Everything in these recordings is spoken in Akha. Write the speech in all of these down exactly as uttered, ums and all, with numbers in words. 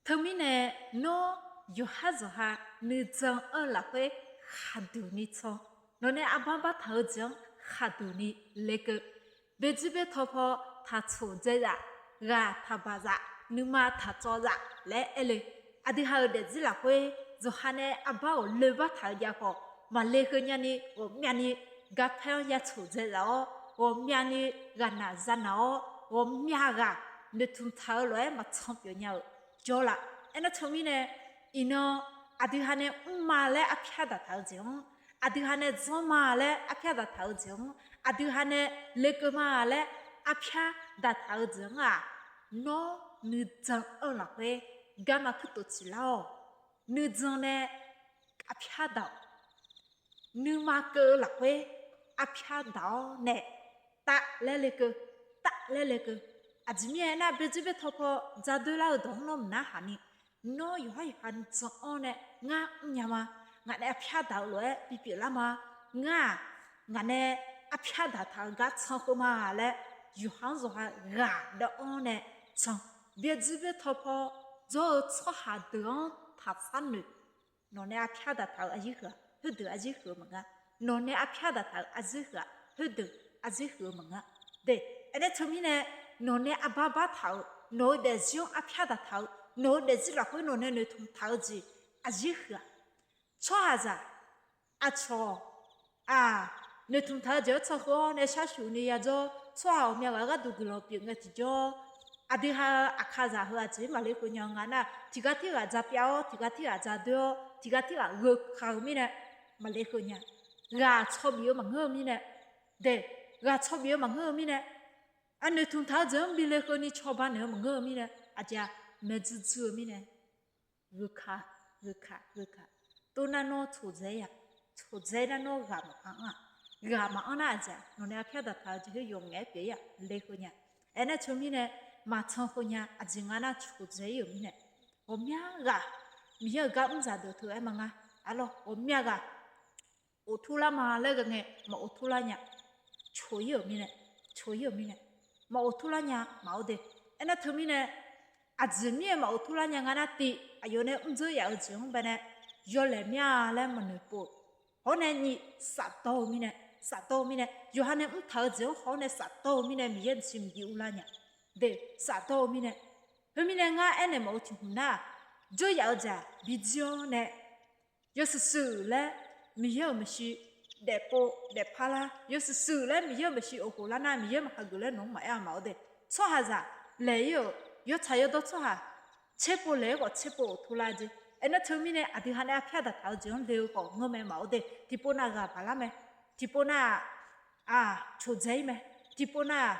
Teumirnae nawr yawqhar zanqha nuijan anr-eu lafkhoer khaqduq ni can. Nawqnae arbar bartaq-eu jeq-anr khaqduq ni lekeuv. Boejuir boertaw paw taqtsoq dzae zaf, ghaq taqbaq zaf, nuima taqcawv zaf laer aer le. Aqdui ha-euq daefzir lafkhoer yawqha nae arbar ghawqloe bartaq-eu jav khawf, maqle keuv nyani ghawqmyavni garpaer-anr yatsoq dzae zaf-awr, ghawqmyavni ghaqnaq zanaq-awr, ghawqmyav ghaq noeqtmq taq-eu lof-aer maqcan pyeuf nya-euq jawr la. Aernar teumirnae, iqnan aqdui ha nae mrma laer arpyar daqtaq-eu jeq-anr, aqdui ha nae janr ma laer arpyar daqtaq-eu jeq-anr, aqdui ha nae lekeuv ma laer arpyar daqtaq-eu jeq-anr-aq, nawr nuijan anr-eu lafkhoer garma kuirtof tsiqlar-awq. Nuijan nae arpyar daq-awq. Nuima keuv-eu lafkhoer arpyar daq-awr nae, tav laer lekeuv, tav laer lekeuv. Aqjeq mirnae aernar, boejuir boertaw paw dzadoer lar-eu dawq-anr nawr mqnar haq ni, nawr yawqhar yawqha nuijan anr nae, ngar mrnya ma, ngaq nae arpyar daq-eu lof-aer bipyeuf lar ma, ngar-aq, ngaq nae arpyar daqtaq-eu gar can khoer ma laer, yawqha-anr yawqha ghaq dawv-anr nae can. Boejuir boertaw paw jawr-eu tsawrhaq deuq-anr taqsar noeq. Nawqnae arpyar daqtaq-eu aqyuif huiq-aq, khoerdeuq aqyuif huiq-eu maqnga. Nawqnae arpyar daqtaq-eu aqyuif huiq-aq, khoerdeuq aqyuif huiq-eu maqnga. De, aernar teumirnae, nawqnae arbar bartaq-euq, nawq-eu daefzir-anr arpyar daqtaq-eu, nawq-eu daefzir lafkhoer nawqnae noeqtmq taq-eu jeq aqyuif huiq-aq, tsawrhaqzaq aqcawq-aq, noeqtmq taq-eu jeq-anr can khoer-awr nae shar shuq ni yadzawr, tsawrhaq ghawqmya ghaq gharduq guiqlanq pyeuf ngae tiqjawr, aqdui ha-eu aqkazaq heu aqjeq maqle keuv nya-eu nga nar, tiqgar tirghaq dza pyav-awr, tiqgar tirghaq dza doer-awr, tiqgar tirghaq gheu ka-eu mirnae, maqle keuv nya. Ghaq caw bif-eu maqngeur-eu mirnae, de, ghaq caw bif-eu maqngeur-eu mirnae, aqnoeqtmq taq-eu jeq-anr bi le keuvni cawba naeq-eu maqngeur-eu mirnae, aqjeq-aq, maeqdzuir dzuir-eu mirnae, gheu ka, gheu ka, gheu ka. Toxnar nawr coqdzae-ir-aq, coqdzae-ir nar nawr ghaq maqanr-aq, ghaq maqanr nar aqjeq-aq, nawqnae arpyar daqtaq-eu jeq khoer yawqngaef-aer pyeuf-ir-aq, le keuv nya. Aernar teumirnae, maqcan keuv nya. Aqjeq nga nar, coqdzae-ir-euq mirnae, ghawqmya ghaq, Miqyaer-euq gar mr zaq deuq teu-aer maqnga. Arlawr, ghawqmya ghaq of turlar ma laer ghae ngae, maq of turlar nya. Coq-ir-euq mirnae, coq-ir-euq mirnae, maq of turlar nya maqaer de. Aernar teumirnae, aqjeq mirnae maq of turlar nya nga nar, tiv aqyawf nae mr dzeur yaf-eu jeq-anr baenae yawlaeq mya laer maqnoeq pov. Hawr nae nyiq, safdawr-eu mirnae, safdawr-eu mirnae, yawqha nae mrtaq-eu jeq-anr hawr nae safdawr-eu mirnae, Miqyaer-euq maeqshi maqbi urlar nya. De, safdawr-eu mirnae, khoermirnae ngar aernaeq mawf-eu tiq hmq nar-aq, dzeur yaf-eu jeq-aq bi jir-awr nae, yawshuif shuif laer Miqyaer-euq maeqshi daefpov daefpar lar, yawshuif shuif laer Miqyaer-euq maeqshi of khof lar nar, Miqyaer maq hageuf laer nawq-anr maqaer-a maqaer de. Tsawrhaqzaq laeq-ir-euq, yawtsaq yawdawr tsawrhaq tserpov laeq-aer khawf tserpov of turlar jeq. Aernar teumirnae, aqdui ha nae arpyar daqtaq-eu jeq-anr le-eu khawf ngeurmae maqaer de. Tiqpov nav ghaq baq lar mae. Tiqpov nav-aq, coqdzae-ir mae. Tiqpov nav-aq,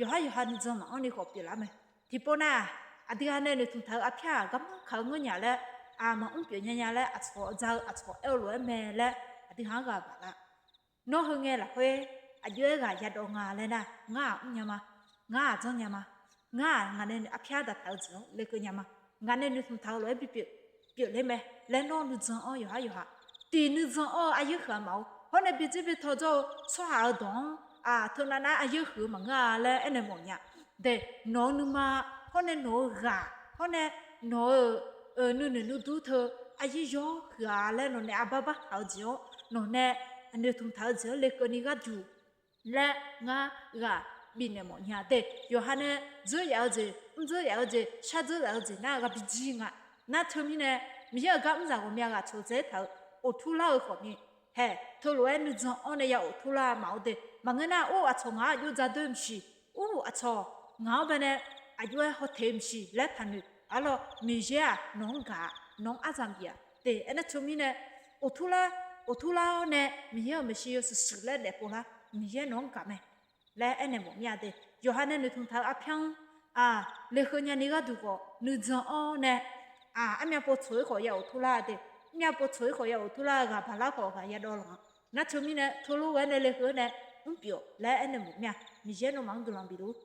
yawqhar yawqha nuijan maqanr ni khawf pyeuflar mae. Tiqpov nav-aq, aqdui ha nae noeqtmq taq-eu arpyar-aq, garmanr kaq-eu ngeur nya laer, maq mr pyeuf nya nya laer, aqcawq za-eu aqcawq aer-eu lof-aer mae laer, aqdui ha-anr ghaq baq lar. Nawr heu ngae lafkhoer aqjox-aer ghaq yadawv nga laer nar, ngar-aq mrnya ma, ngar-aq janrnya ma, ngar-aq ngaq nae arpyar daqtaq-eu jeq-anr lekeuv nya ma, ngaq nae noeqtmq taq-eu lof-aer bipyeuf pyeufler mae laer nawr nuijan anr yawqhar yawqha, tiq nuijan anr-eu aqyuif huiq-aq maqaer, hawr nae bi dzer bi taw jawr-eu tsawrhaq-eu dawq-anr, aq, teunav nar aqyuif huiq-eu maqngeur-a laer aernaeq mawf nya. De, nawq-eu nuima, hawr nae nawq-eu ghaq, hawr nae nawq-eu nuinoeq nuidur teu aqyuif yawr huiq-a laer nawq nae arbar bartaq-eu jeq-anr nawq nae noeqtmq taq-eu jeq-anr lekeuv ni gharduq laer ngar ghaq bifnaeq mawf nya de. Yawqha nae dzeur yaf-eu jeq, mr dzeur yaf-eu jeq, shar dzeur yaf-eu jeq nar ghaq bi jir nga. Nar teumirnae, Miqyaer-euq gar mr zaq ghawqmya ghaq coqdzae-ir taq-eu of turlar-eu khawfni, hae, teulof-aer nuijan anr nae ya of turlar maqaer de. Maqngeur nar, ur, aqcawq ngaq-anr aqjox dzadoer maqsiq, ur, aqcawq ngaq-anr baenae aqjox-aer hawteq maqsiq laer taqnoeq. Arlawr, Miqyaer-aq nawq-anr gaq-a, nawq-anr arzaq bif-a de. Aernar teumirnae, of turlar, of turlar-awr nae Miqyaer-euq maeqshi yawshuif shuif laer daefpov lar, Miqyaer nawq-anr gaq mae laer aernaeq mawf mir-a de. Yawqha nae noeqtmq taq-eu arpyar-anr, aq, lekeuv nyani gharduq khawf nuijan anr nae, aq, armyav pov tsoq-ir khawf ya of turlar de. Armyav pov tsoq-ir khawf ya of turlar, ghaq baq lar khawf ghaq yadawv lanq-a. Nar teumirnae, teulof ghae nae lekeuv-aer nae mr pyeuf laer aernaeq mawf mir-a. Miqyaer nawmaf-anr guiqlanq bifluf-ur.